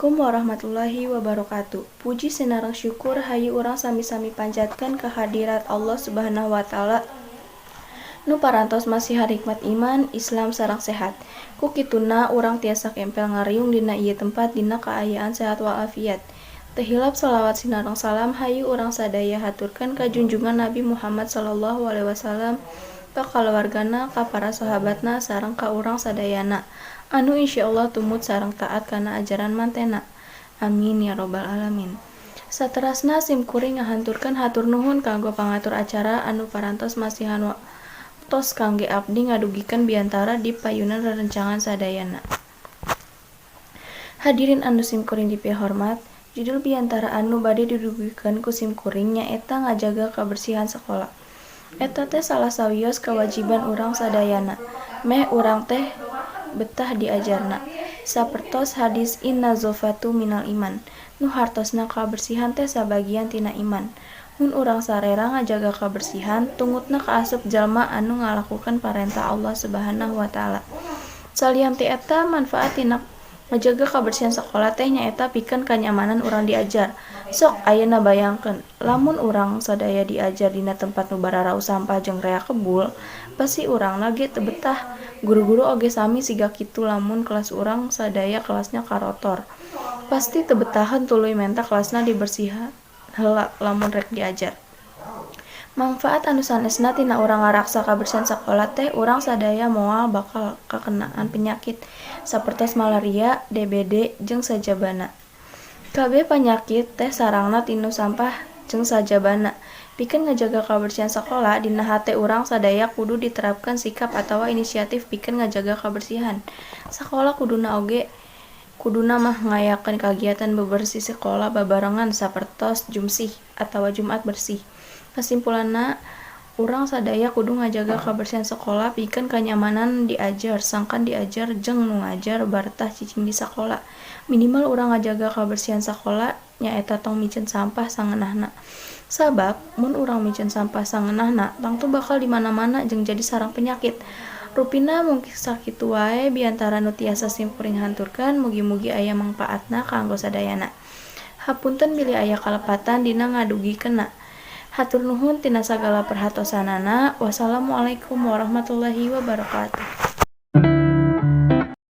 Assalamualaikum warahmatullahi wabarakatuh. Puji sinareng syukur hayu urang sami-sami panjatkeun ka hadirat Allah Subhanahu wa taala nu parantos masihan nikmat iman, Islam sareng sehat. Ku kituna urang tiasa kempel ngariung dina ieu tempat dina kaayaan sehat walafiat. Teu hilap shalawat sinareng salam hayu urang sadaya haturkeun ka junjungan Nabi Muhammad sallallahu alaihi wasallam, ka kalawargana, ka para sahabatna, sareng ka urang sadayana anu insyaallah tumut sareng taat kana ajaran mantena. Amin ya robbal alamin. Saterasna sim kuring ngahaturkeun hatur nuhun kanggo pangatur acara anu parantos masihan waktos kangge abdi ngadugikeun biantara di payunan rerencangan sadayana. Hadirin anu sim kuring dipihormat, judul biantara anu bade didugikeun ku sim kuring nyaeta ngajaga kabersihan sakola. Eta teh salah sawios kewajiban urang sadayana meh urang teh betah diajarna. Sapertos hadis innazofatu minal iman, nu hartosna kabersihan teh sabagian tina iman. Mun urang sarera ngajaga kabersihan, tungutna kaasup jalma anu ngalakukeun parentah Allah Subhanahu wa taala. Salian ti eta, manfaat tina ngajaga kabersihan sakola teh nyaeta pikeun kanyamanan urang diajar. Sok ayeuna bayangkeun, lamun urang sadaya diajar dina tempat nu bararau sampah jeung rea kebul, pasti urangna ge teu betah. Guru-guru oge sami siga kitu, lamun kelas urang sadaya kelasna karotor, pasti teu betaheun, tuluy menta kelasna dibersihan heula lamun rek diajar. Mangfaat anu sanesna tina urang ngaraksa kabersihan sakola teh urang sadaya moal bakal kakenaan penyakit sapertos malaria, DBD, jeung sajabana. Kabeh panyakit teh sarangna tina sampah jeung sajabana. Pikeun ngajaga kabersihan sakola, dina hate urang sadaya kudu diterapkeun sikap atawa inisiatif pikeun ngajaga kabersihan. Sakola kuduna oge kuduna mah ngayakeun kagiatan bebersih sakola babarengan sapertos Jumsih atawa Jumat Bersih. Kasimpulanna, urang sadaya kudu ngajaga kabersihan sakola pikeun kanyamanan diajar, sangkan diajar jeung nu ngajar baretah cicing di sakola. Minimal urang ngajaga kabersihan sakola nyaeta tong miceun sampah sangeunahna. Sabab mun urang miceun sampah sangeunahna, tangtu bakal di mana-mana jeung jadi sarang penyakit. Rupina mung sakitu wae biantara nu tiasa simkuring haturkeun, mugi-mugi aya mangpaatna kanggo sadayana. Hapunten bilih aya kalepatan dina ngadugikeunna. Hatur nuhun tina sagala perhatosanana. Wassalamualaikum warahmatullahi wabarakatuh.